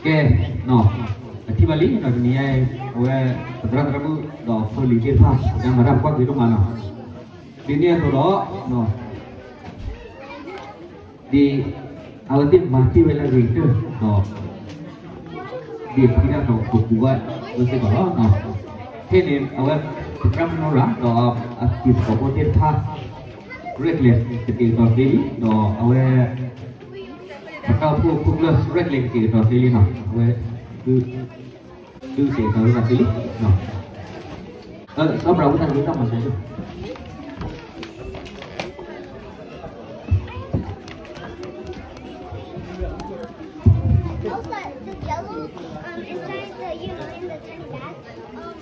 ကဲ, အထံၣ်ဘၣ်လံနီၤ တနံၤညါအံၤ အဝဲ ပသရၣ်သရၣ်မုၣ်ဒီးဖိလံၤသ့ၣ်တဖၣ် ပှၤမၤတၢ်ပကွၢ်က့ၤဒိၣ်မးနီၤ, ဒ်န့ၣ်အသိးဒီး ဒ်အဝဲသ့ၣ်မၤတ့ၢ်ဝဲလၢအဂ့ၤကတၢၢ်ဒီး ဒ်ဖှံတၢ်ဒီးကကူးဘၣ်ဝဲစ့ၢ်ကီးလီၤ. ဖဲန့ၣ် အဝဲ ပသရၣ်မုၣ်နီၢ်ရၤဒီးအတံၤသကိးဖိသ့ၣ်တဖၣ် ရဲၣ်ကျဲၤကတဲာ်ကတီၤသ့လံ ဒီးအဝဲ ပတၢ်အိၣ်ဖှိၣ်ခိၣ်ကျၢၢ် ရဲၣ်ကျဲၤကတဲာ်ကတီၤသ့လံနီၤ, အဝဲ သု သုတဲာ်ကတီၤဝဲသးသ့လံ, စီၤပၤဝံသးစူၤ တၢ်မၤစၢၤ Also, the yellow, um, inside the, you know, in the tiny bag, um,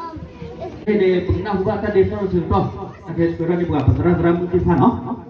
um, is ဖဲန့ၣ် ပကနၢ်ဟူဘၣ်တၢ်ဒဲးတၢ်ထီၣ်ဆၢကတီၢ် အကဲဆှၢထီၣ်န့ၢ်ပှၤပသရၣ်သရၣ်မုၣ်သ့ၣ်တဖၣ်နီၤ.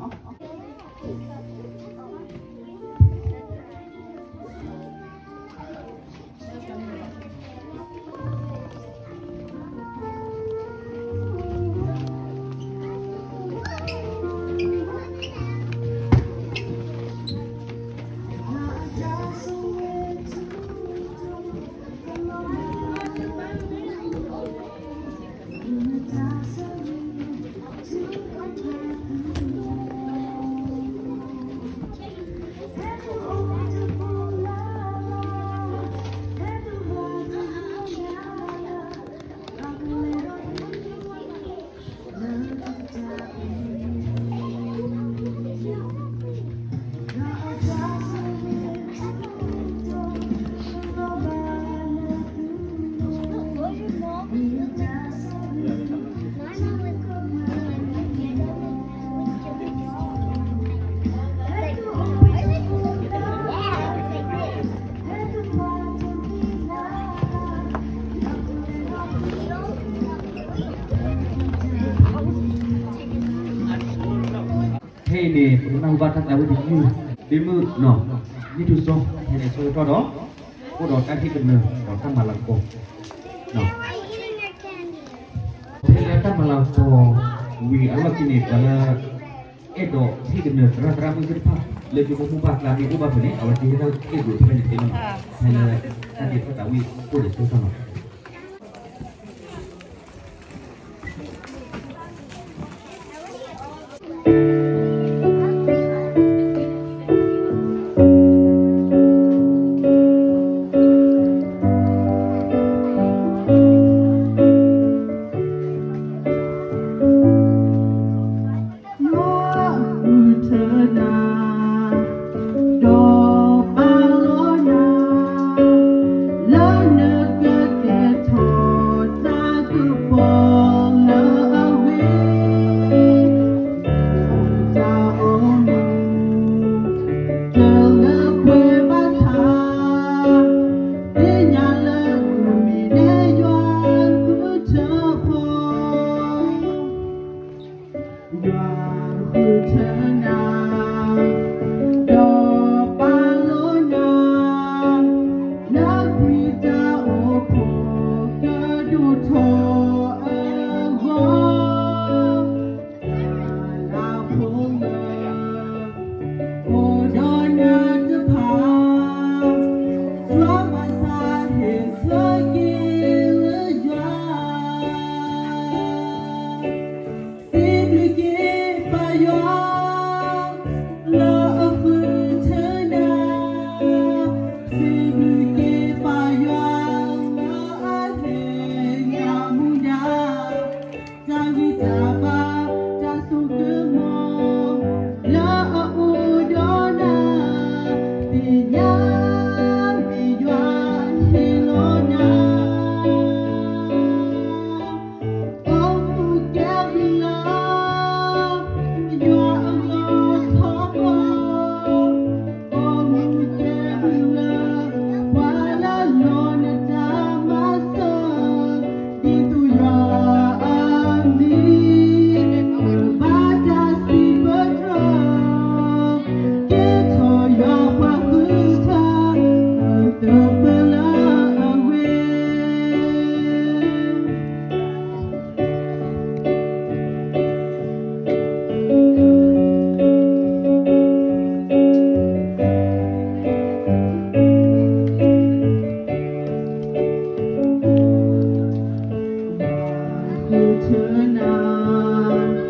ဖဲအံၤန့ၣ် ပကနၢ်ဟူဘၣ်တၢ်သးဝံၣ်တယုၢ် ဒ့မုၣ်နီၤ နံၣ်ထူၣ်စီ ဖဲန့ၣ်ဆၢကတီၢ်ဒီး အိၣ်ဒီးတၢ်ဟ့ၣ်ကနၢၤဒီးတၢ်မၤလၤကပီၤ, ဖဲလၢတၢ်မၤလၤကပီၤဝံၤအလီၢ်ခံန့ၣ် ပှၤလၢ အဲၣ်ဒိးဟ့ၣ်ကနၢၤသရၣ်သရၣ်မုၣ်သ့ၣ်တဖၣ် လၢယိၤဖိမိၢ်ပၢ်ကျါမ့ၢ်အိၣ်ဘၣ်ဖဲန့ၣ် အဝဲသ့ၣ်ဟ့ၣ်တၢ်ဟ့ၣ်ဒိးဖဲန့ၣ်သ့လီၤ. ဖဲလၢ တၢ်ဒဲးတၢ်သးဝံၣ်အိၣ်ဒီးဆၢကတီၢ်လီၤ. ယွၤအုၣ်ထၢနၤ ဒီးပာ်လီၤနၤ လၢနကက ထၢနၤ, ဒီးပာ်လီၤနၤ, လၢခရံာ်တၢ်အိၣ်ဖှိၣ် ကဒိၣ်ထီၣ်အဂီၢ်, တၢ်လၤဖိလၢ အိၣ်ဒီးနၤတဖၣ်, ယွၤဘၣ်ဆၣ်ဟ့ၣ်ဆၢက့ၤယွၤ ယွၤအဃိထၢနၤ, ဒီးပာ်လီၤနၤ, လၢခရံာ်တၢ်အိၣ်ဖှိၣ် ကဒိၣ်ထီၣ်အဂီၢ်, တၢ်အိၣ်မူ တလၢပှဲၤဘၣ်ဆၣ်, သ့ၣ်ညါလၢနမ့ၢ်ယွၤဃုထၢအဖိ, စံးဘျုးက့ၤပၢ်ယွၤ လၢအဃုထၢနၤ, စံးဘျုးက့ၤပၢ်ယွၤ လၢအဟ့ၣ်နၤမူဒါ တၢ်ဂံၢ်တၢ်ဘါ တၢ်စိကမီၤ လၢအအိၣ်ဒီးနၤ, သ့ၣ်ညါမ့ၢ်ယွၤဟ့ၣ်လီၤနၤ ပှၤတၢ်ဟ့ၣ်တမံၤ မ့ၢ်အိၣ်လၢသရၣ်သရၣ်မုၣ်အဂီၢ်န့ၣ် သုကဟ့ၣ်လီၤ ကဲဘျုးလၢ ယွၤအဂီၢ်ထီဘိ, အိၣ်မူကဲဘျုးလၢ ပှၤလၢအလိၣ်နတၢ်မၤစၢၤ, ဒ်သိးယွၤအမံၤ ကဘၣ်တၢ်စံးပတြၢၤ, ကဲထီၣ်ယွၤပှၤဃုထၢ ကပလၢအဂ့ၤ စံးဘျုးက့ၤပၢ်ယွၤ လၢအဃုထၢနၤ, စံးဘျုးက့ၤပၢ်ယွၤ လၢအဟ့ၣ်နၤမူဒါ တၢ်ဂံၢ်တၢ်ဘါ တၢ်စိကမီၤ လၢအအိၣ်ဒီးနၤ, သ့ၣ်ညါမ့ၢ်ယွၤဟ့ၣ်လီၤနၤ အိၣ်မူကဲဘျုးလၢ ယွၤအဂီၢ်ထီဘိ, အိၣ်မူကဲဘျုးလၢ ပှၤလၢအလိၣ်နတၢ်မၤစၢၤ, ဒ်သိးယွၤအမံၤ ကဘၣ်တၢ်စံးပတြၢၤ, ကဲထီၣ်ယွၤပှၤဃုထၢ ကပလၢအဂ့ၤ ဒ်သိးယွၤအမံၤ ကဘၣ်တၢ်စံးပတြၢၤ, ကဲထီၣ်ယွၤပှၤဃုထၢ ကပလၢအဂ့ၤ တၢ်ဘျုးလီၤနီၤ, လဲၤဒီးဆူမဲာ်ညါသီပတီၢ်, ခဲအံၤန့ၣ် ပှၤလၢကတိၤဒိၣ်ဝဲဒၣ် ပသရၣ်သရၣ်မုၣ်သ့ၣ်တဖၣ်, ကမ့ၢ်ဝဲဒၣ်ပတၢ်အိၣ်ဖှိၣ် ဒီတဖှိၣ်ညါ အခၢၣ်စး ပတၢ်အိၣ်ဖှိၣ်တၢ်ပာ်ဖှိၣ်က့ၤလီၤ, ပစံးလၢဘ့ၣ်ပစံးဖုဖုန့ၣ်လီၤ, မ့ၢ်ဝဲဒၣ်စ့ၢ်ကီးလၢစံးဘျုးလၢပပူၤ တၢ်ဆိကတၢၢ်လၢပစံးဘျုးက့ၤကစၢ်ယွၤလီၤ. လၢပာ်မူဒံးဘၣ်ဟ့ၣ်ဒံးဘၣ်တၢ်ဂံၢ်တၢ်ဘါ, ဒီးပမၤသကိးဘၣ်လၢတၢ်ဒ်အဃိလီၤ. အဲၣ်ဒိးကစံးဘျုးက့ၤတၢ်အိၣ်ဖှိၣ်ဒီတဖှိၣ်ညါ လၢဟ့ၣ်ယၤမူဒါလၢယကဘၣ်ကတိၤ, ကတိၤဒိၣ်, ကတိၤဒိၣ်က့ၤ ပသရၣ်သရၣ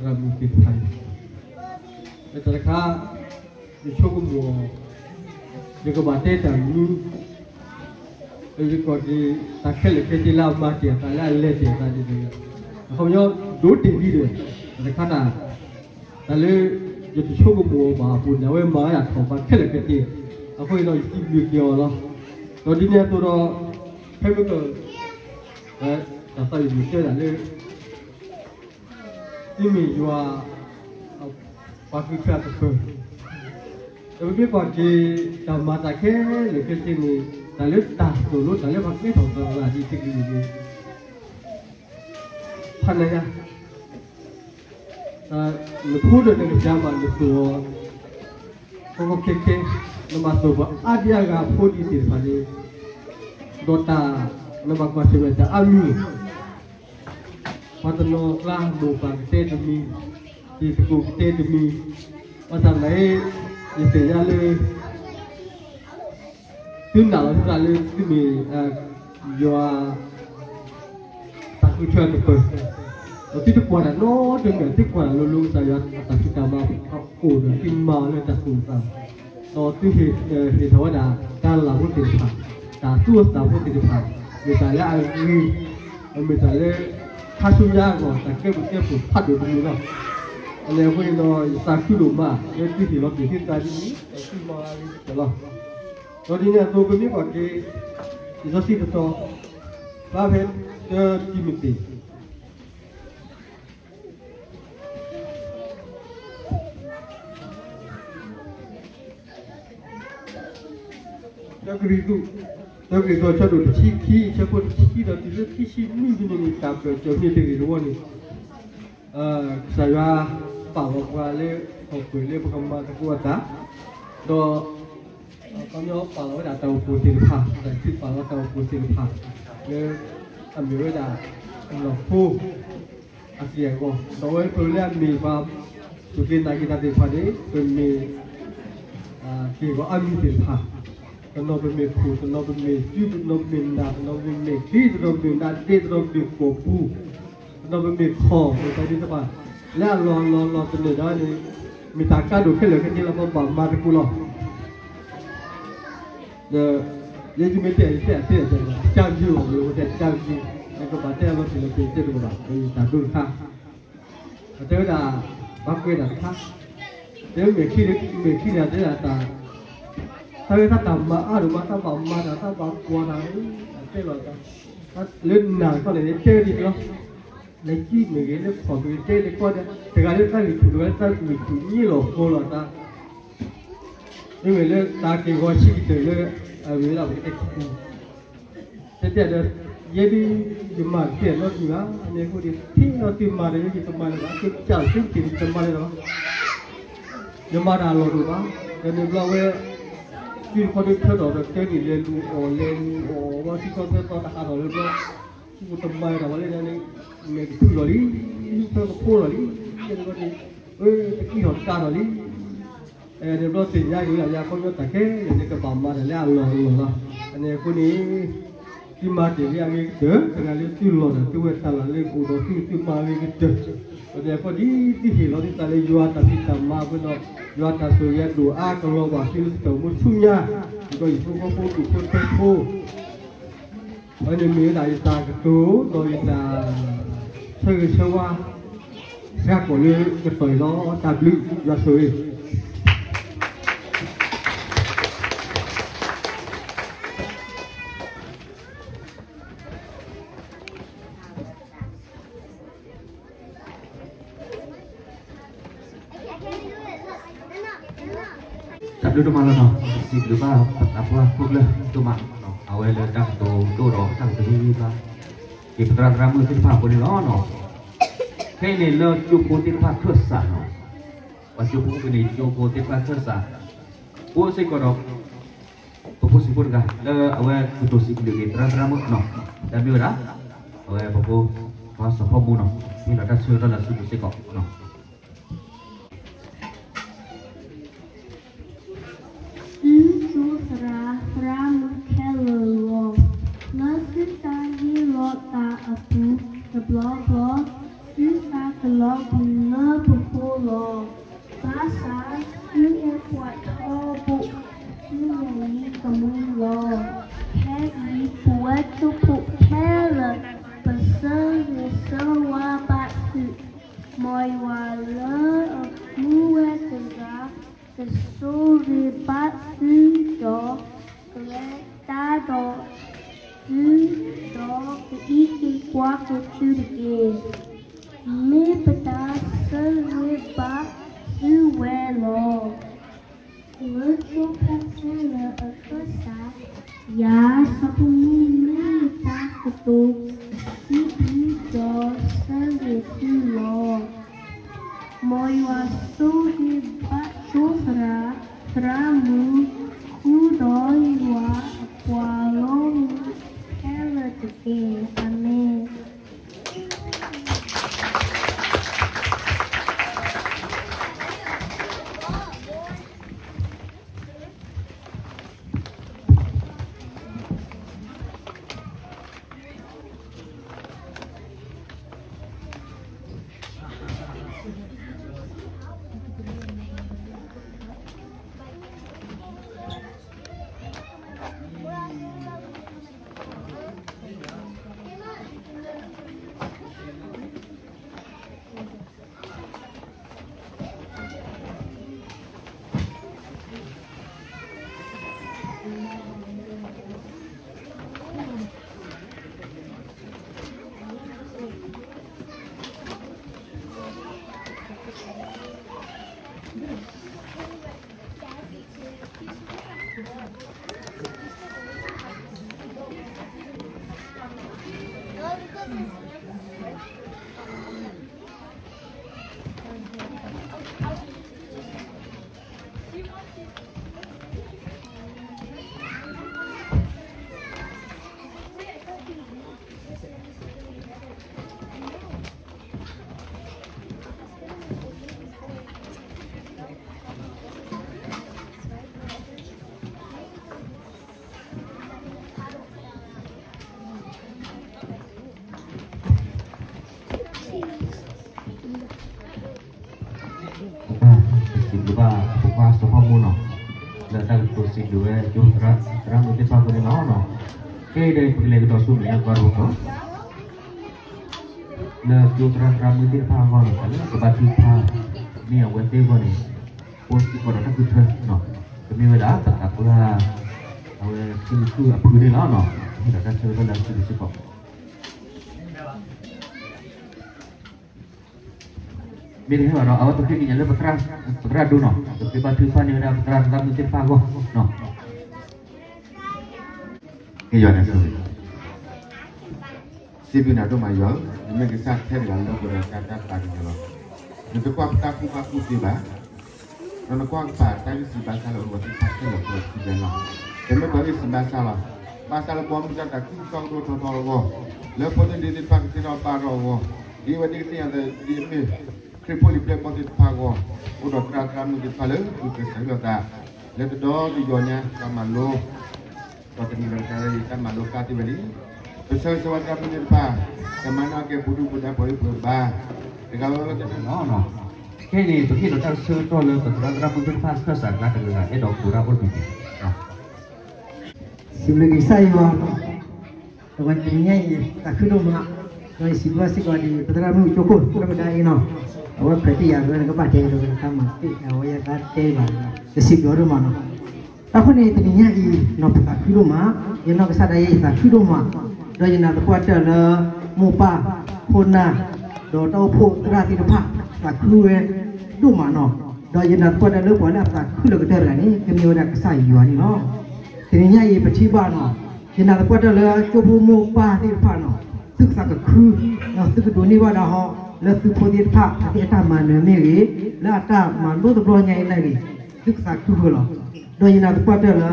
်မုၣ်သ့ၣ်တဖၣ်န့ၣ်, လၢတၢ်တခါ ယဆိကမိၣ် ယကဘၣ်တဲတၢ်မနုၤ ယကီၢ်က့ၤ တၢ်ခဲလၢာ်ခဲဆ့လၢအမၤတ့ၢ်အသးလၢအလဲၤတ့ၢ်အသးန့ၣ်, အခီပညီ ဒိးတ့ၢ်လံဒီး တၢ်တခါတၢ်, တၢ်လၢ ယတဆိကမိၣ်အီၤဘၣ်အပူၤန့ၣ် အဝဲမၤဝဲဒၣ်ထီၣ်ပှၤခဲလၢာ်ခဲဆ့, အဃိန့ၣ်ဒီးယစံးဘျုးက့ၤအီၤလီၤ. ဒီးဒ်န့ၣ်အသိးဒီး ဖဲမ့ၢ်က တၢ်သးဝံၣ်မ့ၢ်တဲဒၣ်လၢ သုမ့ၢ်ယွၤ ပှၤဃုထၢအကပၢၤ, ဒီးပမ့ၢ်ကွၢ်က့ၤ တၢ်မၤတၢ်ခဲလၢာ်ခဲဆ့န့ၣ် တၢ်လၢတၢ်သိၣ်လိ တၢ်လၢပှၤကဲထီၣ်သရၣ်ဒ်တကလုာ်န့ၣ် ဖးနၤယါ နဖိဒီးနကစၢ်မး နသိၣ်အီၤ ကီကီခဲခဲ, နဘၣ်သိၣ်ပှၤအါဒံအါဂၤဖိဒံသ့ၣ်တဖၣ်န့ၣ်, ဒီးတၢ် နဘၣ်ကွၢ်ဆၢၣ်မဲာ်တၢ်အါမံၤ, ပှၤတနီၤကျါမိၢ်ပၢ်ကတဲတမံၤ, တံၤသကိးကတဲတမံၤ, ဘၣ်ဆၣ်သနာ်က့ ယသ့ၣ်ညါလၢ သုနာ်လီၤသုသးလၢသုမ့ၢ် ယွၤ တၢ်ဃုထၢတပၢၤ, ဒီးသုတကွၢ်တၢ်နီတမံၤ, သုကွၢ်တၢ်လိၤလိၤ ကစၢ်ယွၤအတၢ်ဖံးတၢ်မၤအိၣ်ဒီးသုမၤအီၤလၢတၢ်သူၣ်အသး, ဒီးသုဟ့ၣ်ထီၣ်ဝဲဒၣ်တၢ်လၢ်ဖိသ့ၣ်တဖၣ်, တၢ်သူၣ်အသးဖိသ့ၣ်တဖၣ်, မ့ၢ်တၢ်လၢအဂ့ၤ, မ့ၢ်တၢ်လၢ ခါဆူညါအဂီၢ် တၢ်ကဲဘျုးကဲဖှိၣ်ဖးဒိၣ်တမံၤလီၤ. အန့ၣ်အဃိန့ၣ်ဒီး ယသးခုဒိၣ်မး လၢသုဟ့ၣ်လီၤတ့ၢ်သုသးဒ်န့ၣ် သုမၤအဂ့ၤကတၢၢ်လီၤ. ဒီးဒ်န့ၣ်အသိး ပမ့ၢ်ကွၢ်က့ၤ လံာ်စီဆှံတတီၤ ဖျါဖဲ တၢတံၤမသ့း တၢကရံၣ်သူး, တၢကရံၣ်သူး အဆၢဒိၣ်တဆံခံ အဆၢဖိတဆံခံဒီးတုၤလၢခံဆံနွံန့ၣ် တၢ်ပၢၢ်ဆၢန့ၣ်တဂ့ၤတဝီန့ၣ်, ကစၢ်ယွၤပာ်လီၤပှၤလၢ ဟီၣ်ခိၣ်လၢပကမၤသကိးအသး, ဒီး ခီပညီပာ်လီၤဝဲဒၣ်တၢ်အိၣ်ဖှိၣ်သ့ၣ်တဖၣ်, တၢ်ထံၣ်ပာ်လီၤတၢ်အိၣ်ဖှိၣ်သ့ၣ်တဖၣ် လၢ အမ့ၢ်ဝဲဒၣ် အနီၢ်ခိ အက့ၢ်အဂီၤ, ဒီးအဝဲပှၤလၢအမ့ၢ်ပှၤ သူၣ်က့ၤနာ်က့ၤတၢ်သ့ၣ်တဖၣ်န့ၣ် ပမ့ၢ် က့ၢ်ဂီၤအါမံၤသ့ၣ်တဖၣ်, တနီၤပမ့ၢ်ခိၣ်, တနီၤပမ့ၢ်စု, တနီၤပမ့ၢ်နၢ်, တနီၤပမ့ၢ်ချံ, တနီၤပမ့ၢ်နါဒ့, တနီၤပမ့ၢ်ကိာ်ပူၤ, တနီၤပမ့ၢ်ခီၣ်, မ့ၢ်တၢ်သ့ၣ်တဖၣ် လၢအလီၢ်လီၢ်လီၢ်တန့ၢ်ဒၣ်န့ၣ် မ့ၢ်တၢ်ကါဒိၣ်ခဲလၢာ်ခဲဆ့လၢပဘၣ်မၤသကိးလီၤ. ဒီး ယဲယမ့ၢ်တဲအံၤ တဲအတဲအတဲလီၤ ကၢ်ကၠံအီၤ မ့ၢ်ဝဲတဲကၢ်ကၠံ, နကဘၣ်တဲအလီၤတံၢ်လီၤဆဲးတဲတဘၣ်ဘၣ်, တၢ်ဒိတခါ အတဲဝဲဒၣ် ဘၣ်ကွဲးတၢ်တခါ, တဲမဲာ်ချံန့ၣ် မဲာ်ချံန့ၣ် တဲဒၣ်တၢ် တၢ်ဝဲတၢ်မၤအါဒိၣ်မး တၢ်ဘၣ်မၤတၢ် တၢ်ဘၣ်ကွၢ်တၢ် အတဲလီၤတၢ် လၢနၤတခီန့ၣ် တဲဝဲဒ်န့ၣ်လီၤ. လၢကၠံမ့ၢ်ဂ့ၤ လၢခီၣ်မ့ၢ်ဂ့ၤ တဲလၢကီၢ်ဒီး တဂၤလၢတၢ်ဂံၢ်ဆူၣ် တဂၤလၢတၢ်ဂံၢ်ဆူၣ် ညံလီၤဃီလီၤတၢ် မ့မ့ၢ်လၢတၢ်က့ၢ်ဂီၤဆံးကတၢၢ်လၢ အဝဲဒၣ်ပကတဲ တဲတဲဒီး ယဲဒၣ် ယမၤတသ့နီတမံၤဘၣ်. အန့ၣ်အဃိန့ၣ် ထဲလီၤသုမၤဒီး ယတမၤလၢၤဘၣ်, ကစၢ်သုတ့ၢ်တမၤလၢၤဘၣ်. ယမၤတၢ်လီၢ်ဒိၣ်ဘၣ်, ဒီးန့ၣ်ဘျီဝဲ သုတခီဒုးထၢထီၣ်ဒီး တဲန့ၣ်လဲၤလူၤအီၣ်လဲၤလူၤအီၣ် ဘျီသုခီသၢသီတဟးထီၣ်လၢဘျီ သုကတမၤတၢ်ဘၣ်လၢန့ၣ် မဲာ်ကဖုၣ်လီၤလံ, သုဖၢကဖိလီၤလံ, ယဲဒၣ်န့ၣ် တကံၢ်ထီၣ်တၢ်ထီၣ်လံ. န့ၣ်ဘျီသ့ၣ်ညါက့ၤလၢယၤခီပညီတၢ်ခဲလၢာ်န့ၣ် ကဘၣ်မၤတၢ်လၢအလီၢ်အလီၢ်လီၤ. အန့ၣ်အဃိန့ၣ် သုမၤတ့ၢ်လံအဂ့ၤကတၢၢ် တဂၤလၢသုလီၢ်ဒီးသုဝဲတၢ်လီၢ်လၢအိၣ်ဒီးသု သုမၤအဂ့ၤကတၢၢ်. အန့ၣ်အဃိန့ၣ် သုဟ့ၣ်လီၤသုသးလၢယွၤတၢ်ဖံးတၢ်မၤအဃိဒီး ယွၤတၢ်ဆိၣ်ဂ့ၤအဒိၣ်အါကလီၤဘၣ်သုလၢသုတၢ်အိၣ်မူဆူညါ ဒီးယဖိဃီဖိဒူၣ်ဖိထၢဖိ အန့ၣ်မ့ၢ်ဝဲဒၣ်ယတၢ်ကတိၤ ဒီးယတၢ်ဆၢဂ့ၤဆၢဝါ စှၤကီၢ်လၢကတီၢ်အံၤလီၤ. တၢ်ဘျုးယွၤဆိၣ်ဂ့ၤ တၢ်ဘျုးဒိၣ်မးလီၤနီၤ, စံးဘျုးဘၣ်ပသးပှၢ်ခိၣ်ကျၢၢ်ဒိၣ်မး, အဝဲလၢတၢ်ကတိၤဒိၣ်ဒီးတၢ်ကတိၤဟ့ၣ်ဂံၢ်ဘါ က့ၤပသရၣ်သရၣ်မုၣ်သ့ၣ်တဖၣ်အဃိန့ၣ်လီၤနီၤ. ခဲအံၤန့ၣ်လၢကၠိဖိသ့ၣ်တဖၣ်ခၢၣ်စးနီၤ, ပှၤကၠိဖိန့ၣ် ကၠိဖိသ့ၣ်တဖၣ်ခၢၣ်စး အိၣ်စ့ၢ်ကီးဒီး ပဖိစံးဖိတဂၤ လၢအဝဲကတိၤစံးဘျုးက့ၤသရၣ်သရၣ်မုၣ်နီၤ, တၢ်မ့ၢ်ဝဲဒၣ် အဝဲပဖိ ပှၤစီၤဖီမူနီၤ, ဟ့ၣ်လီၤတၢ်ဆၢကတီၢ်လၢအစုပူၤစ့ၢ်ကီးနီၤ. သုကၠိသရၣ်သရၣ်မုၣ်ခဲလၢာ်လီၤ. လၢသုတၢ်ဟ့ၣ်လီၤသးအပူၤ တဘျီဘျီ သုသးကလီၤဘှံးလၢပဃိလီၤ. ဘၣ်ဆၣ်သုဟဲပှၤထီဘိ သုလီၢ်လံၤကမူလီၤ. ခဲအံၤ ပဝဲကၠိဖိခဲလၢာ် ပဆၢဂ့ၤဆၢဝါဘၣ်သု, မ်ယွၤလၢအမူဝဲတဂၤ ကဆိၣ်ဂ့ၤဘၣ်သုဒီး ကလဲၤတၢ်ဒီးသု ဒီးကအံးက့ၤကွၢ်က့ၤသုတက့ၢ်. မ့ၢ်ပတၢ်ဆၢဂ့ၤဘၣ်သုဝဲလီၤ. လၢကၠိဖိခဲလၢာ်အခၢၣ်စး ယၤစီၤဖိမူမ့ၢ်တၢ်ကတိၤ စံးဘျုးဒီးဆၢဂ့ၤသုလီၤ. မ်ယွၤဆိၣ်ဂ့ၤဘၣ်ကၠိသရၣ် သရၣ်မုၣ် ဃုာ်ဒီးယွၤအပှၤလီမုၢ်ခဲလၢာ်တက့ၢ်. အၤမ့ၣ်. စံးဘျုးဘၣ် ဖိခွါစီၤဖီမူနီၤ, လၢတၢ်ကတိၤစံးဘျုးဝဲကၠိသရၣ်မုၣ်သ့ၣ်တဖၣ်အဃိန့ၣ်လီၤ. ကဲဒီးပကလဲၤကဒီးဆူမဲာ်ညါကီၢ်တအိၣ်နီၤ, လၢကၠိသရၣ်သရၣ်မုၣ်သ့ၣ်တဖၣ်အဂီၢ်န့ၣ် တၢ်လၢကဘါထုကဖၣ်န့ၢ်အဝဲသ့ၣ်အဂီၢ်န့ၣ် အိၣ်စ့ၢ်ကီးဒီးတၢ်ဃုထၢနီၤ, ကမ့ၢ်ဝဲဒၣ်ပသးပှၢ် အဝဲခံမုၢ်ဃုအဖုန့ၣ်လီၤနီၤ, ဟ့ၣ်ဒီးတၢ်ဆၢကတီၢ်လၢအစုပူၤစ့ၢ်ကီး မ့ၢ်တဟဲဘၣ်ဒီး အဝဲပဃ့ကညးလၢပသရၣ်ဒိၣ်နီၤ, ပဃ့ဘါထုကဖၣ်န့ၢ်ဝဲဒၣ်ပသရၣ်သရၣ်မုၣ်သ့ၣ်တဖၣ်အဂီၢ်နီၤ. ကယီၤန့ၣ်ဆိ စံးဘျုးနၤဒိၣ်မးယွၤဧၢ, နမ့ၢ်ကစၢ်ထဲတဂၤလၢပှဲၤဒီးတၢ်တၢ်သးကညီၤလီၤ. နတကွၢ်ပတၢ်ကူၣ်ဘၣ်ကူၣ်သ့ဘၣ် ဒီးနကွၢ်ကပၤတၢ်ဂံၢ်စၢ်ဘါစၢ်လၢအအိၣ်ဒီးသ့ၣ်တဖၣ်ခဲလၢာ်အဃိဒီးစံးဘျုးနၤလီၤ. တမ့ၢ်ပှၤဂံၢ်စၢ်ဘါစၢ်လီၤ. ဘၣ်ဆၣ်လၢပှၤမ့ၢ်တၢ်သးခုကစီၣ်ကဒိၣ်ထီၣ်ထီၣ်အဂီၢ်, လၢဖိသ့ၣ်ဒ့သ့ၣ်တဖၣ်ကသ့ထီၣ်ဘၣ်ထီၣ်အဂီၢ်, ဒ်အဝဲသ့ၣ်ကသ့ၣ်ညါသးဒ်အမ့ၢ် ခရံာ်ဖိလံၤပျဲၢ်ဘီၣ်သ့ၣ်တဖၣ်အဂီၢ်, အိၣ်ဒီးသရၣ်သရၣ်မုၣ်သ့ၣ်တဖၣ်လၢ ဂုာ်ကျဲးစၢးဟ့ၣ်လီၤသး လၢတဒီတယီၤညါတၢ်မၤလိ ဒီးတနံၤဒီးတနံၤတၢ်မၤလိကါသ့ဝဲလံ. ပဆၢဂ့ၤဆၢဝါသရၣ်မုၣ်သ့ၣ်တဖၣ် ကမၤနၢၤက့ၤပူၤဒုၣ်ပူၤဒါပှၤဂ့ၢ်ပှၤဘါ တဂၤလီၤလၢတၢ်နီၤ. ခဲအံၤန့ၣ် ပဟ့ၣ်ဒီးတၢ်ဆၢကတီၢ်လၢပသရၣ်သရၣ်မုၣ်သ့ၣ်တဖၣ် ခၢၣ်စးကျါတဂၤဂၤ အဲၣ်ဒိးကိးတၢ်အိၣ်တပူၤန့ၣ် စံးဘျုးကစၢ်ယွၤ, ဒီးဝဲတနံၤညါအံၤ သးခုဒိၣ်မး, ဒီးယစံးဘျုးဘၣ်စ့ၢ်ကီးဒ် ပသရၣ်မုၣ်ကၠိခိၣ် သရၣ်မုၣ်ဒါအံၤနီၤ, အဝဲခွဲးတၢ်ယာ်ဝဲ နကဘၣ်တဲဒီးနကမၤသ့ၣ် အဝဲယသးတဲဘၣ်, ယစံးဘျုးဒိၣ်မးနီၤ. တၢ်ဃိန့ၣ် တနံၤညါအံၤနီၤ ပသးခုဒိၣ်မး, ယနီၢ်ကစၢ်ဒၣ်ယဲ ယသးခုဒိၣ်မး, ဒီးယနာ်သပှၢ်တၢၢ်လၢ မိၢ်ပၢ် ခိၣ်နၢ် ဒီးတၢ်အိၣ်ဖှိၣ်သရၣ်သ့ၣ်တဖၣ် သးခုဝဲဒိၣ်မးနီၤ, ဒီးယနာ်သပှၢ်တၢၢ်လၢပှၤလၢအသးခုလၢကတၢၢ်တဂၤန့ၣ် ကမ့ၢ်ဝဲဒၣ်ကစၢ်ယွၤန့ၣ်လီၤ. တနံၤညါအံၤပထံၣ်ဘၣ်နီၤ, ယနာ်သပှၢ်တၢၢ်လၢကၠိဖိမိၢ်ပၢ်သ့ၣ်တဖၣ်နီၤ, သုကသးခု, သုကဒိးန့ၢ်ဘၣ်ဒၣ်ဟီ, လၢသုဖိသ့ၣ်တဖၣ် အသ့ၣ်အတၢ်မၤနၢၤမ့ၢ်ဂ့ၤ, လၢအတၢ်မၤလိတဘျီညါအံၤန့ၣ်ဂ့ၤ, သုကသးခုဃၢၤလီၤ. ဒီးယနာ်သပှၢ်တၢၢ်လၢ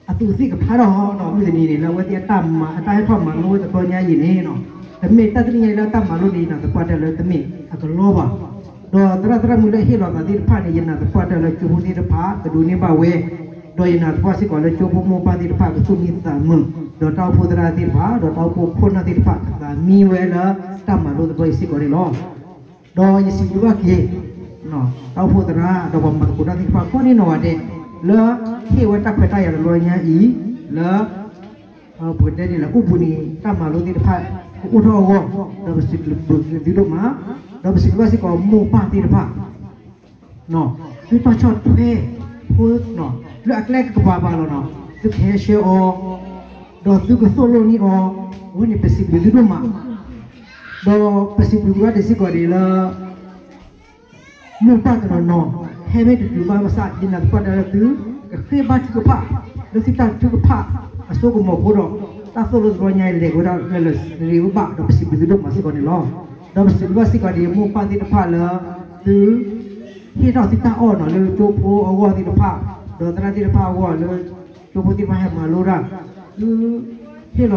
အသူးအသ့ၣ်ကဖျါထီၣ်ဟီနီၤ, မုၢ်တနံၤန့ၣ် လၢအဝဲသ့ၣ်အတၢ်မၤ အတၢ်ဟဲထီၣ်မၤလိဝဲတဘျီညါအံၤန့ၣ်နီၤ, တမ့ၢ်တၢ်တနံၤညါအံၤလၢတၢ်မၤလိန့ၣ် ယနာ်သပှၢ်တၢၢ်လၢတမ့ၢ်အကလီဘၣ်. ဒီးသရၣ်သရၣ်မုၣ်လၢဟ့ၣ်လီၤသးသ့ၣ်တဖၣ်န့ၣ် ယနာ်သပှၢ်တၢၢ်လၢကၠိဖိသ့ၣ်တဖၣ် ကဒိးန့ၢ်ဘၣ်ဝဲ, ဒီးယနာ်သပှၢ်စ့ၢ်ကီးလၢကၠိဖိမိၢ်ပၢ်သ့ၣ်တဖၣ် ကသူၣ်မံသးမုာ်, ဒီးတၢ်အိၣ်ဖှိၣ်သရၣ်သ့ၣ်တဖၣ် ဒီးတၢ်အိၣ်ဖှိၣ်ခိၣ်နၢ်သ့ၣ်တဖၣ် ကသးမံဝဲလၢတၢ်မၤလိတဘျီအံၤစ့ၢ်ကီးန့ၣ်လီၤ. ဒီးယစံးဘျုးဘၣ်က့ၤ တၢ်အိၣ်ဖှိၣ်သရၣ် ဒီးပှၤမၤသကိးတၢ်သ့ၣ်တဖၣ်ကိးန့ၣ်နီၢ်ဂၤဒဲး လၢဟ့ၣ်ဝဲတၢ်ခွဲးတၢ်ယာ်တဘျီညါအံၤ လၢ ပကတဲဒ်လဲၣ် အိၣ်ဘှံးနံၤတၢ်မၤလိသ့ၣ်တဖၣ် ကအိၣ်ထီၣ်အဂီၢ်, ဒီးပစံးဘျုးသုဒိၣ်မး, ဒီးပစံးဘျုးဘၣ်စ့ၢ်ကီးမိၢ်ပၢ်သ့ၣ်တဖၣ် သုတၢ်ဆီၣ်ထွဲဖိ လၢအကျဲကပၤပၤလီၤနီၤ, သုကဟဲဆှၢအီၤ, ဒီးသုကသိၣ်လိန့ၢ်အီၤ, အဝဲန့ၣ်ပစံးဘျုးသုဒိၣ်မး, ဒီးပစံးဘျုးဘၣ်ဒံးစ့ၢ်ကီးဒ်လၢ မိၢ်ပၢ်တနီၤနီၤ ဟဲမ့ၢ်တတုၤဘၣ်ဘၣ်ဆၣ် ယနာ်သပှၢ်တၢၢ်လၢသု ကဃ့ဘါထုကဖၣ် လၢသုတၢ်ထုကဖၣ်အစိကမီၤအဃိဒီး တၢ်သိၣ်လိတဘျီညါအံၤ လဲၤဝဲဒၣ်လၢလၢာ်ဂ့ၤဝဲဘၣ် ဒီးပစံးဘျုးသုဒိၣ်မးစ့ၢ်ကီးန့ၣ်လီၤ. ဒီးပစံးဘျုးဘၣ်စ့ၢ်ကီးဒ်မိၢ်ပၢ်သ့ၣ်တဖၣ်လၢ သု ဟ့ၣ်ထီၣ်သုတၢ်အီၣ်နီၤ လၢကၠိဖိအဂီၢ်သ့ၣ်တဖၣ်, ဒီးသရၣ်သ့ၣ်တဖၣ်အဂီၢ်လၢ ကၠိဖိသ့ၣ်တဖၣ်ဟဲမၤလိတၢ်, သု ဟ့ၣ်လီၤသုသး ဒီး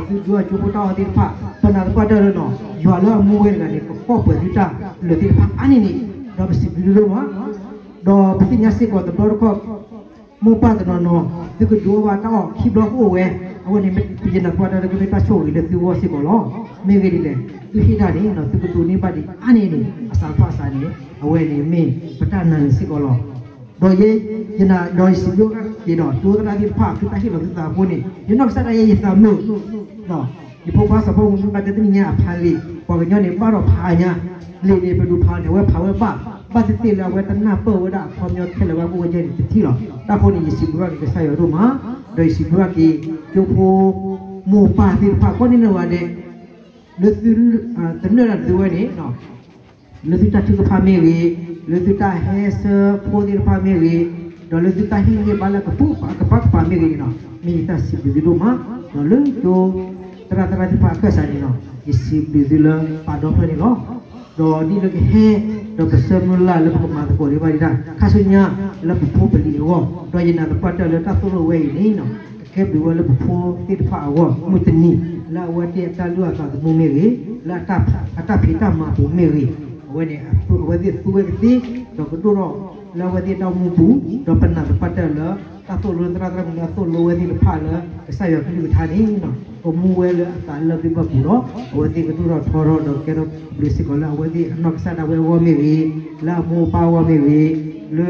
သုဒုးအီၣ်ကၠိဖိတၢ်အီၣ်သ့ၣ်တဖၣ်, ပနာ်သပှၢ်တၢၢ်လၢနီၤ ယွၤလၢအမူဝဲတဂၤန့ၣ် ကကိးပှဲၤသုတၢ်လၢာ်သ့ၣ်တဖၣ်အါန့ၢ်န့ၣ်, ဒီးပစံးဘျုးဒိၣ်မး, ဒီးပသ့ၣ်ညါစ့ၢ်ကီးတဘျီတခီၣ် မိၢ်ပၢ်တနီၤနီၤ သုကဒုးအီၣ်ဘၣ်တၢ်အီၣ်ခံဘျီကအိၣ်ဝဲ, အဝဲန့ၣ် ယနာ်သပှၢ်တၢၢ်လၢကမ့ၢ်တၢ်ဆိၣ်ဂ့ၤလၢသုဂီၢ်စ့ၢ်ကီးလီၤ. မ့ၢ်ဂ့ၤဒ်လဲၣ် သုဟ့ၣ်တၢ်န့ၣ် သုကဒိးန့ၢ်ဘၣ်ဒံးအါန့ၢ်န့ၣ် အစးဖးစးန့ၣ် အဝဲန့ၣ်မ့ၢ်ပတၢ်နာ်န့ၣ်စ့ၢ်ကီးလီၤ. ဒီးယဲ ယနာ်ဒီးယစံးဘျုးက့ၤဒီး ကၠိသရၣ်သ့ၣ်တဖၣ် သုတၢ်ဟ့ၣ်လီၤသုသးအဃိန့ၣ် ယနီၢ်ကစၢ်ဒၣ်ယဲယသးမုာ် ယဖိခွါစီၤဖီမုၢ်မ့ၢ်ဘၣ်တဲတနံၣ်ညါအဖးလံာ် ပှၤကညီန့ၣ် ဘၣ်ဒီးဖးညါ, လံာ်န့ၣ် ပဒုးဖးန့ၣ် အဝဲဖးဝဲဘၣ်, ဘၣ်သ့ၣ်သ့ၣ်လၢအဝဲတနၢ်ပၢၢ်ဝဲဒၣ်အခီပညီခဲလၢာ်ဘၣ်အိၣ်ဝဲဒၣ်န့ၣ်တထံၣ်လီၤ. တၢ်ဃိန့ၣ် ယစံးဘျုးဘၣ်က့ၤကစၢ်ယွၤဒိၣ်မး, ဒီးယစံးဘျုးဘၣ်က့ၤ ကၠိဖိမိၢ်ပၢ်သ့ၣ်တဖၣ် ကိးန့ၣ်လၢဝဲဒၣ် လၢသု တနၢၣ်ဒၣ်သုဝဲန့ၣ် လၢသုတၢ်ထုကဖၣ်မ့ၢ်ဂ့ၤ, လၢသုတၢ်ဟဲဆှၢဖိသ့ၣ်တဖၣ်မ့ၢ်ဂ့ၤ, ဒီးလၢသုတၢ်ဟ့ၣ်ဂံၢ်ဟ့ၣ်ဘါလၢကပူၤကပၤမ့ၢ်ဂ့ၤန့ၣ်နီၤ, မ့ၢ်ယတၢ်စံးဘျုးသုဒိၣ်မး, ဒီးလၢကၠိ သရၣ်သရၣ်သ့ၣ်တဖၣ်အခၢၣ်စးန့ၣ်လီၤ. ယစံးဘျုးသုလၢပာ်ဒီဖျၢၣ်န့ၣ်လီၤ. ဒီးဒ်လၢကဟဲ ဒီးပဆၢမုၢ်လၢ်လၢပကမၤသကိးဒံးဘၣ်ဒၣ် ခါဆူညါလၢပဖိပလံၤအဂီၢ်, ဒီးယနာ်သပှၢ်တၢၢ်လၢတၢ်သိၣ်လိဝဲအံၤန့ၣ် ကကဲဘျုးဝဲလၢပဖိသ့ၣ်တဖၣ်အဂီၢ် မုၢ်တနံၤ လၢအဝဲသ့ၣ်အတၢ်လုၢ်အသးသမူမ့ၢ်ဂ့ၤ, လၢအတၢ်ဖံးတၢ်မၤအပူၤမ့ၢ်ဂ့ၤ, အဝဲန့ၣ် အဝဲသ့ၣ်သူဝဲကသ့, ဒီးကဒိၣ်ထီၣ်လၢအဝဲသ့ၣ်တၢ်အိၣ်မူပူၤ, ဒီးပနာ်သပှၢ်တၢၢ်လၢ တၢ်သိၣ်လိသရၣ်သရၣ်မုၣ်လၢအသိၣ်လိဝဲသ့ၣ်တဖၣ်လၢ ကစၢ်ယွၤကလုၢ်ကထါန့ၣ် ကမူဝဲလၢအသးလၢဘ့ၣ်ဘၣ်ပူၤဒီး အဝဲသ့ၣ်ကဒိၣ်ထီၣ်ထီထီၣ်ဒီးကဲထီၣ်ဘျုးစ့ၢ်ကီးလၢအဝဲသ့ၣ်အနီၢ်ကစၢ်ဒၣ်ဝဲအဂီၢ်မ့ၢ်ဂ့ၤ, လၢအမိၢ်အပၢ်အဂီၢ်မ့ၢ်ဂ့ၤ, လၢ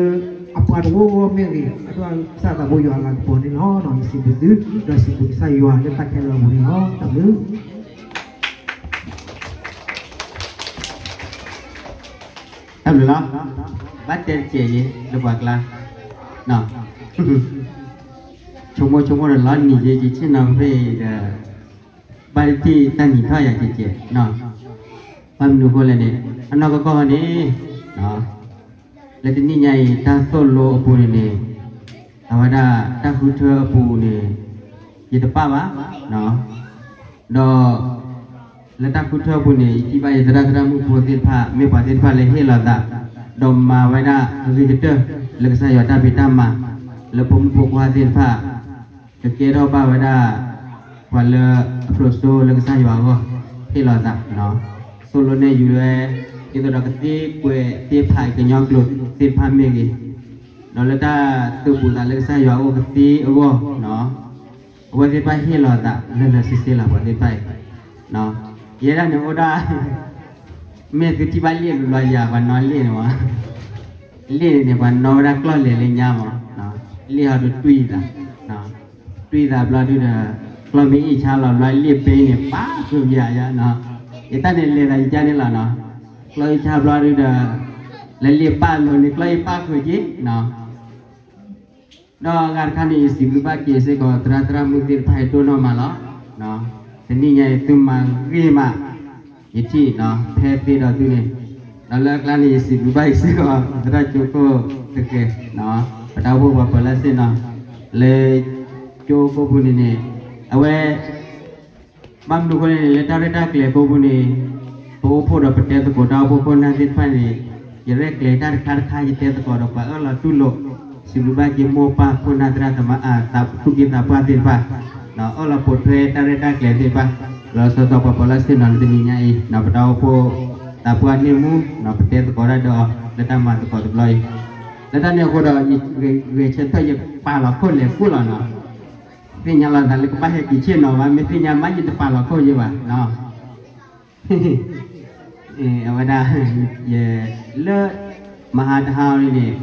အပှၤတဝၢအဂီၢ်မ့ၢ်ဂ့ၤ, အဒိၣ်ကစၢ်သးဘိယွၤအလၤကပီၤန့ၣ်လီၤ. ယစံးဘျုးသု, ဒီးစံးဘျုးကစၢ်ယွၤလၢတၢ်ခဲလၢာ်အပူၤန့ၣ်လီၤ. တၢ်ဘျုး တၢ်ဘျုးလီၤ. ဘၣ်တဲတကဲးယဲလၢပှၤကျါ, ဆိကမိၣ်ဆိကမိၣ်ဒီးလီၤနံၤယဲယဆ့ၣ်နီၤဖဲအံၤဒီး ဘၣ်တထံၣ်တၢ်နံၤထီၣ်ယၤကဲးကဲး, ဘၣ်မနုၤအဃိလဲၣ်န့ၣ် အနီၢ်ကီၢ်ကီၢ်န့ၣ် လၢတနံၣ်ညါအံၤ တၢ်သိၣ်လိအပူၤန့ၣ်န့ၣ် အဝဲဒၣ်တၢ်ဃုထၢအပူၤန့ၣ် ယတပာ်ဘၣ်, ဒီး လၢတၢ်ဃုထၢအပူၤန့ၣ် ယထံၣ်ဘၣ်ယသရၣ်သရၣ်မုၣ်ဖိသ့ၣ်တဖၣ် မ့ၢ်ပှၤသ့ၣ်တဖၣ်လၢဟ့ၣ်လီၤသး ဒီးမၤဝဲဒၣ်အဂ့ၤကတၢၢ် လၢကစၢ်ယွၤတၢ်ဖံးတၢ်မၤ လၢဖိမုၣ်ဖိခွါသ့ၣ်တဖၣ် ကကဲထီၣ်ဘၣ်ဝဲဒၣ် ပှၤလၢအဖျိးစိလၢကစၢ်ယွၤအဂီၢ် ဟ့ၣ်လီၤသး သိၣ်လိနဲၣ်ယုၤဝဲ ဒ်သိးဒီးကသ့ကွဲးသ့ၣ်ဖးကညီကျိာ်သ့ၣ်တဖၣ်မ့ၢ်ဂ့ၤ, ဒီးလၢတၢ်သုးဘူးသးလၢကစၢ်ယွၤအအိၣ်ကသ့အဂီၢ် အဝဲသ့ၣ်တဖၣ်ဟ့ၣ်လီၤသးလၢလၢဆ့ဆ့လီၤ ပှၤသ့ၣ်တဖၣ်အံၤ, ယဲဒၣ်န့ၣ်အိၣ်ဒၣ် မ့ၢ်သုထံၣ်ဘၣ်လ့ၣ်ဘျီယၤ ပှၤနီၣ်လ့ၣ်န့ၣ်မး, လ့ၣ်န့ၣ် ပှၤနီၣ်ဝဲဒၣ်ကျီၢ်လဲၤလၢညါမး, လ့ၣ်ဟီဒုးတွံၢ်သး, တွံၢ်သးဘျီဒုဒီး ကျီၢ်မ့ၢ်အ့ၣ်ဆါလီၤဘျီလ့ၣ်ပ့ၤန့ၣ် ပာ်ဃုာ်ယၤယါ, ယတၢ်န့ၣ်လဲၤသးယကါန့ၣ်လီၤနီၤ, ကျီၢ်အ့ၣ်ဆါဘျီဒုဒီး လၢလ့ၣ်ပာ်လိၤန့ၣ် ကျီၢ်အ့ၣ်ပာ်ဃုာ်က့ၤနီၤ ဒီးအဂၤတခါန့ၣ် ယစံးဘျုးဘၣ်က့ၤစ့ၢ်ကီး သရၣ်သရၣ်မုၣ်သ့ၣ်တဖၣ်အံၤဒိၣ်နီၢ်မးလီၤ. တနံၣ်ညါအံၤ သုမၤဂ့ၤမး ယထံၣ်နီၤ ဖဲသ့ဒီးသုန့ၣ်, ဒီးလၢအကျါန့ၣ် ယစံးဘျုးဘၣ်က့ၤစ့ၢ်ကီး သရၣ်ကၠိခိၣ်တကဲး, ပတၢ်အိၣ်ဖှိၣ်ပှၤပၢၤလၢစ့ၢ်နီၤ, လၢကၠိခိၣ်ပူၤန့ၣ်န့ၣ် အဝဲ ဘၣ်မနုၤအဃိလဲၣ်န့ၣ် လၢတၢ်ရဲၣ်တၢ်ကျဲၤအဃိပူၤန့ၣ် ပအိၣ်ဖှိၣ်ဒီးပတဲသကိးတၢ်အိၣ်ဖှိၣ်ခိၣ်နၢ်သ့ၣ်တဖၣ်န့ၣ် ယရဲၣ်ကျဲၤတၢ်တခါတခါ ယတဲသကိးဒီးပှၤအၢၣ်လီၤတူၢ်လိာ် စံးဘျုးဘၣ်က့ၤမိၢ်ပၢ်ခိၣ်နၢ်သရၣ်သမါ သူၣ်က့သးပှၢ်သ့ၣ်တဖၣ် အၢၣ်လီၤပိာ်ထွဲတၢ်ရဲၣ်တၢ်ကျဲၤသ့ၣ်တဖၣ် လီၤဆီဆီပှၤပၢၤလၢစ့ၢ်နီၤ လၢတနံၤညါအံၤ ပတၢ်အိၣ်ဖှိၣ်သးပှၢ်န့ၣ်မူ ပတဲသကိးတၢ်ဒီး လၢတၢ်မၤသကိးတဘျီအံၤ လၢတၢ်န့ၣ်အဃိဒီး ယဂဲၤဆၢထၢၣ်ယပာ်လီၤခိၣ်လဲၤကိၣ်လီၤနီၤ သ့ၣ်ညါလီၤသးလၢကဘၣ်ဟဲက့ၤဆ့ၣ်နီၤဘၣ် မ့ၢ်သ့ၣ်ညါမး ယတပာ်လီၤခိၣ်ယဲဘၣ်နီၤ အဝဲဒၣ် ယ လၢ မဟါတဟါအံၤန့ၣ်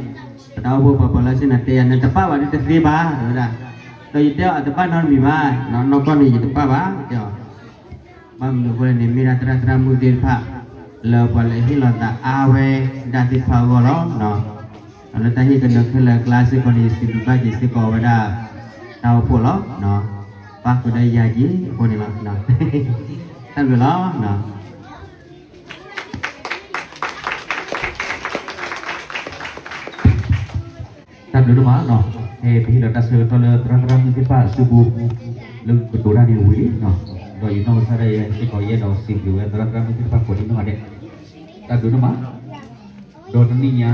ပတၢ်အိၣ်ဖှိၣ်ပှၤပၢၤလၢစ့ၢ်နီၤ တဲယၤ နတပာ်ဘၣ်ဒီးတသ့ဘၣ် တဲဝဲဒၣ် ဒီးယတဲအီၤ အတဘၣ်နီတမံၤဘၣ် နီၢ်ကီၢ်န့ၣ် ယတပာ်ဘၣ် တဲအီၤ ဘၣ်မနုၤအဃိလဲၣ်န့ၣ် မ့ၢ်ဒၣ်သရၣ်သရၣ်မုၣ်သ့ၣ်တဖၣ် လၢပှၤလၢဟ့ၣ်လီၤသးအါဝဲဒၣ်သ့ၣ်တဖၣ်အဂီၢ်လီၤ. လၢတၢ်ဟ့ၣ်ကနၢခဲလၢာ်အကျါစ့ၢ်ကီးန့ၣ် ယစံးဘျုးဘၣ်က့ၤစ့ၢ်ကီးဝဲဒၣ် တၢ်အိၣ်ဖှိၣ်လီၤ. ပၣ်ဃုာ်ဒီးယၤက့ၤအဃိန့ၣ်လီၤ. တၢ်ဘျုးလီၤ. တၢ်ဘျုးဒိၣ်မးနီၤ, ပဟ့ၣ်ဒီးတၢ်ဆၢကတီၢ်လၢသရၣ်သရၣ်မုၣ်သ့ၣ်တဖၣ်အစုပူၤ လၢကတိၤတၢ်န့ၣ်ဝံၤလံ, ဒီးယနီၢ်ကစၢ်ဒၣ်ယဲစ့ၢ်ကီး ယအဲၣ်ဒိးစံးဘျုးဝဲသရၣ်သရၣ်မုၣ်သ့ၣ်တဖၣ်ကိးဒံနီၢ်ဂၤဒဲး, တၢ်ဘျုးဒိၣ်မး, ဒီးတနံၣ်ညါ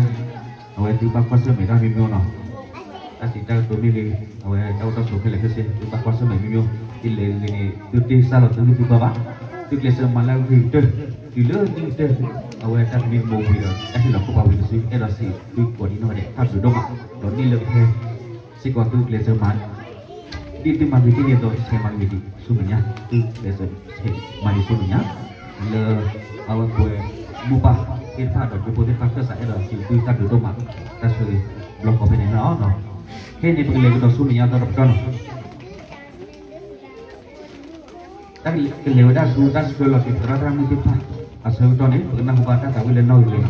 အဝဲသုဘၣ်ကွၢ်ဆၢၣ်မဲာ်တၢ်မံၤမံၤနီၤ, တၢ်စံးတၢ်ကတိၤမ့ၢ်ဂ့ၤ, အဝဲတၢ်အိၣ်တၢ်ဆိးခဲလၢာ်ခဲဆ့ သုဘၣ်ကွၢ်ဆၢၣ်မဲာ်မံၤမံၤ, ဒ်လဲၣ်ဂ့ၤန့ၣ် သုတ့ၢ်စၢ်လီၤသုဂံၢ်သုဘါဘၣ်, သုကျဲးစၢးမၤလၢအဂ့ၤကတၢၢ်, တုၤလၢအဂ့ၤကတၢၢ်, အဝဲတၢ်ကမံကမီၤဝံၤဒီး တၢ်ဟ့ၣ်လီၤခိၣ်ပာ်ဝံၤတစု အဲၣ်ဒိးစံးသုကိးဒံနီၢ်ဂၤဒဲး တၢ်ဘျုးဒိၣ်မး, ဒီးဒ်လၢပဟဲ စ့ၢ်ကီးသုကျဲးစၢးမၤ ဒ်သုမၤဂ့ၤတ့ၢ်န့ၣ်အသိး ဆဲးမၤဂ့ၤဒံးဆူမဲာ်ညါ, သုကျဲးစၢးဆဲးမၤဂ့ၤဆူမဲာ်ညါ, လၢအဝဲပှဲၤ မိၢ်ပၢ်သ့ၣ်တဖၣ်ဒီး ဒူဖိသ့ၣ်တဖၣ်ခၢၣ်စး အဲၣ်ဒိးစံးသုတၢ်ဘျုးဒိၣ်မး, တၢ်ဆိၣ်ဂ့ၤဘျီကီးဖဲန့ၣ်လီၤ. ခဲအံၤန့ၣ် ပကလဲၤကဒီးဆူမဲာ်ညါသီတပတီၢ်နီၤ တၢ်ကလဲၤဝဲဒၣ်ဆူတၢ်ဆှၢလီၤက့ၤသရၣ်သရၣ်မုၣ်သ့ၣ်တဖၣ် အဆၢကတီၢ်န့ၣ် ပကနၢ်ဟူဘၣ်တၢ်သးဝံၣ်လၢနီၣ်ဂံၢ်န့ၣ်